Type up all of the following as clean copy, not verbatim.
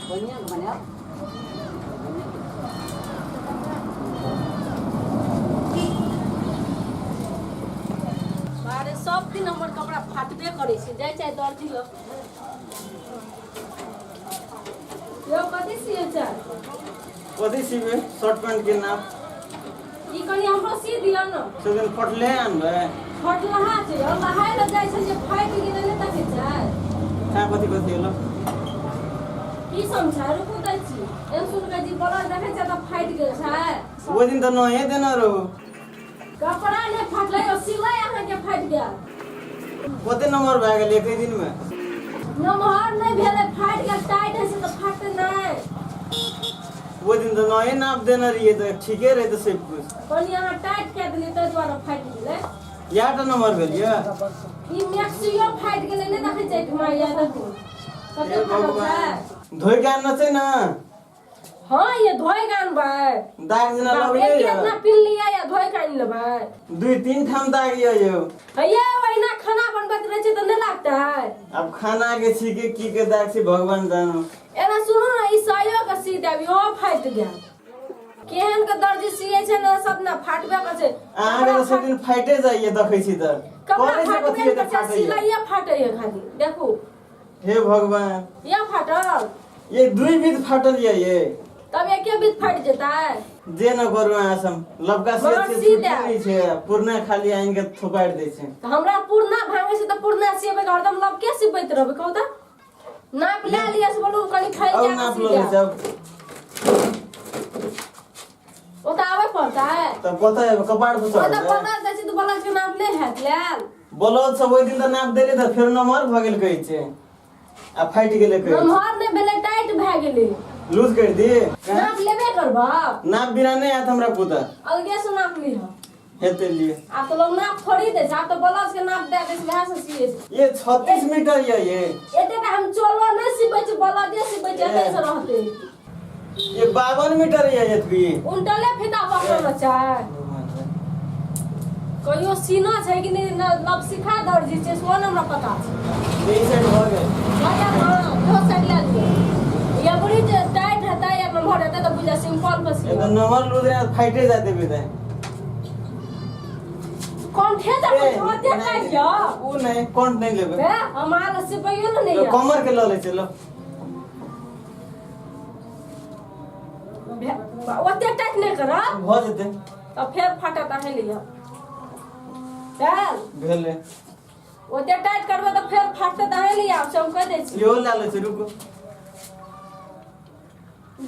बढ़िआँ बनायब। अरे सब दिन हमर कपड़ा फाटबे करै छै, जाइ छै दर्जी लग। यौ, कथी सियै छै? कथी सिबे? शर्ट पैंट के नाप। ई कनि हमरो सी दिअ ने। से दिन फटले आनबै। फटलहा छै और नहाय लए जाइ छै जे फाटि गेलै, नहि देखै छै? कहाँ कथी कथी होलो? की समझा, रुकू, दै छी। एहन सुन के जी बोलल देखै छै तऽ फाटि गेल छै। ओहि दिन तऽ नहे देने रहू। कपड़ा नहि फाटलै, ओ सिलाइ अहाँके फाटि गेल। कते नंबर भए गेल एके दिन में? नमहर नहि भेलै, फाटि गेल। टाइट होइ छै तऽ फाटतै नहि? ओहि दिन तऽ नहे नाप देने रहियै तऽ ठीके रहै तऽ सब कुछ। कनि अहाँ टाइट कए देलियै, ताहि दुआरे फाटि गेलै। इएह टा नंबर भेल यऽ? ई मैक्सियो फाटि गेलै, नहि देखै छै एहिठमा? या देखू, कते हे फाटल छै। भगवान, धोइ के आनना छै ने। हँ, ये धोइ के आनबै। दाग जेना बाप रे, लगले केतना यऽ। पिनलियै या धोइ के आनि लेबै। दुई तीन ठाम दाग यऽ यौ। ये ओहिना खाना बनबैत रहै छै तऽ नहि लागतै? आब खाना के छी के की के दाग छै, भगवान जानो। एना सुनू ने, ई सायो के सी देब, इहो फाटि गेल। केहन के दर्जी सियै छै ने, सब ने फाटबे करै छै। अहाँके तऽ सब दिन फाइटे जाइए, देखै छी तऽ। कपड़ा करै छै फाटबे कथी नहि तऽ करै छै, फाटैए। सिलाइए फाटैए खाली। देखू। हे भगवान। या फाटल। ये दुई बीत फाटल ये ये। तब एके बीत फाटि जेतै? जे न करू अहाँ सब लबका से मगर छै। सी छुट्टी दे। नहि छै, पुरना खाली आनि के थोपारि दै छै। तऽ हमरा पुरना भांगे छै तऽ पुरना सिएबै, हरदम लबके सिबैत रहबै? कहू तऽ, नाप ले लिअ से बोलू, कनि फैल अब जाए। नाप सी लऽ लै देब। सब। ओ तऽ आबै पड़तै। तब कतऽ एबै? कपार पर ओ तऽ चढ़बै? बदल दै छै तऽ ब्लाउज के नाप नहि हैत लेल। ब्लाउज सब ओहि दिन तऽ नाप देली तऽ फेर नमहर भऽ गेल कहै छै आ फाटि गेलै कहै छै। नमहर नहि भेलै, टाइट भए गेलै। लूज करि दी। नाप लेबे करबह? नाप बिना नहि आयत हमरा पुता। अलगे से नाप लिह। हेतै, लिए। आब तऽ लोग नाप थोड़ी दै छै, आब तऽ ब्लाउज के नाप दए दै छै, वएह से सियै छै। ये 36 मीटर ये ये। एते तऽ हम चोलो नहि सिबै छी, ब्लाउजे सिबै छी, एते से रहतै। ये 52 मीटर ये एतबी। उल्टले फीता पकड़ना छै। कहियो सीना छै कि नहि न- नव सिखा दर्जी छै, सेहो ने हमरा पता छै। ई साइड भऽ गेल। भऽ गेल, हँ, इहो साइड लए लिअ। या बुढ़ी जे टाइट हेतै या नम्हर हेतै तऽ बुझा सिम्पल पर ये सियौ। तऽ नमहर लूज रहे फाइटे जाते भी तऽ। कंठे तक ओते टाइट यऽ? ओ नहि, कोन नहि लेबै। हे, हमार सिपैयो ने नहि यऽ। कमर के लऽ लै छै, लो। ओते टाइट नहि करब। भऽ जेतै। तऽ फेर फाटत, अहीं लिअ। चल। भेलै। ओते टाइट करबै तऽ फेर फाटतै, तऽ अहीं लिअ आब, से हम कहि दै छी। इहो लए लै छै, रुकू।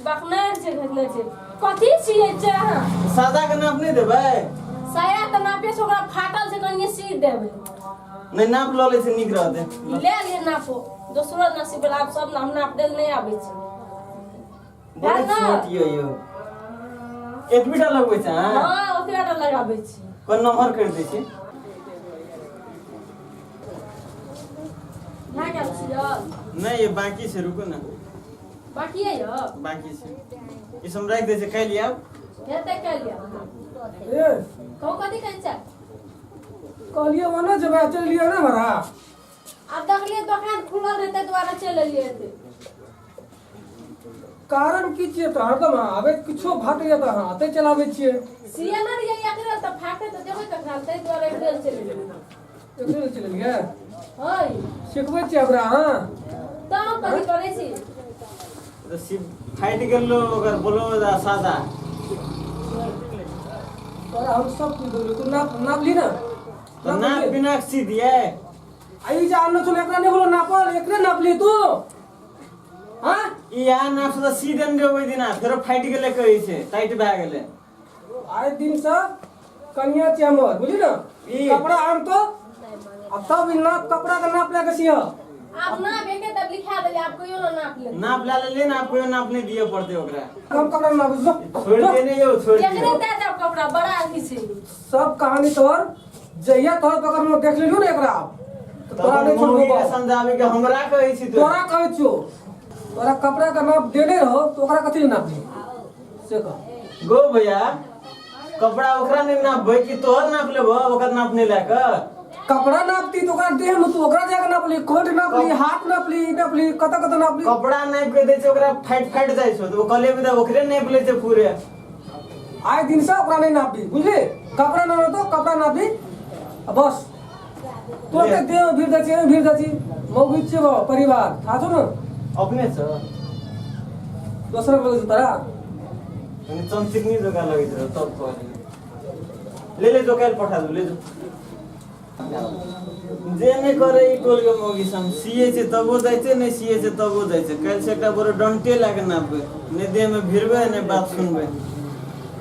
बकनार छै, घटने छै, कथी छियै छै अहाँ? सादा के नाप नहि देबै? साया तऽ नापे से ओकरा फाटल छै, कनिए सी देबै। नहि, नाप लऽ लै छै, नीक रहतै। ले लिअ नापो, दोसरो नसीब आब सब हम नाप देल नहि आबै छै। बड़ी भेल ने? छोट यौ, यौ एतबीटा लगबै छै अहाँ? हँ, ओतबे टा लगाबै छी। कोन नम्बर करि दै छी? भए गेल छियै? नहि, ये बाकी छै, रुकू ने। बाकी यौ? बाकी छै, ई सब राखि दै छै, काल्हि आयब। हेतै काल्हि आयब। ए। कहू, कथी कहै छै? कहलियै ओने जेबै, चलि लिअ ने बड़ा। आब देखलियै दोकान खुलल रहै, ताहि दुआरे चलि एलियै एतै। कारण की छियै तऽ हरदम अहाँ आबै, किछो फाटैया तऽ अहाँ एतै चलाबै छियै। सिए ने रहियै एकरे तऽ फाटे तऽ देबै ककरा? ताहि दुआरे एकरे चलि एलियै। एकरे चलि एलियै? हँ। सिखबै छियै हमरा अहाँ? तऽ हम कथी करै छी? तऽ सिर्फ फाटि गेल ओकर ब्लाउज आ सादा। तोरा हम सब कुछ देलियौ, तू नाप नाप ली ने। तऽ नाप बिना सी दियै? आ ई जे आनने छलौ, एकरा नहि बोलो नापल, एकरे नाप ली तू? हाँ। ई यहाँ नाप से तऽ सी देने रहे ओहि दिना, फेरो फाटि गेलै कहै छै, टाइट भए गेलै। आइ दिन से कनिया छियै हमर, बुझली ने? ई कपड़ा आनतो आ तब ई नाप, कपड़ा के नाप लए के सियह। आब नाप एके तब लिखा देलियै, आब कहियो ना नाप लेतै। नाप लए लेलियै ने, आब कोइ नाप नहि दिअ पड़तै ओकरा। हम कपड़ा नाप जो। छोड़ि देने यौ, छोड़ि एकरे दियौ। दए देब कपड़ा, बड़ा अथी छै। सब कहानी तोहर जहिया तोहर पकड़ में देख लेलू ने एकरा, तऽ तोरा तब नहि छोड़बो। मौगी के बाप। समझाबे के हमरा कहै छी तू? तोरा कहै छियौ, तोरा कपड़ा के नाप देने रहो तो ओकरा कथी लए नापली से कह। गो भैया, कपड़ा ओकरा नहि नापबै कि तोहर नाप लेबो, ओकर नाप नहि लए कऽ? कपड़ा नापती तो ओकरा देह में तू ओकरा जाके नापली, कोट नापली, हाथ नापली, ई नापली, कत कत नापली। कपड़ा नापि के दै छै, ओकरा फाटि फाटि जाइ छौ, तऽ ओ कहलियै तऽ ओकरे नापि लै छै पूरे। आइ दिन से ओकरा नहीं नापबी, बुझली? कपड़ा ना तो कपड़ा नापबी आ बस। तोर के देह में भीड़ जाइ छी, एहिमे भीड़ जाइ छी। मौगी छियै बा, परिवार थाहा छौ न। अपने छ। दोसर लगै छौ तोरा। अनि चमचिकनी जग्गा लगैत रहो तब कहलियै। ले ले जो, काल्हि पठा दू, ले जो। जे नहि करे ई टोल के मौगी सब, सिए छै तबो जाइ छै, नहि सिए छै तबो जाइ छै। काल्हि से एकटा बड़ो डंटे लए के नापबै, नहि देह में भिड़बै, नहि बात सुनबै।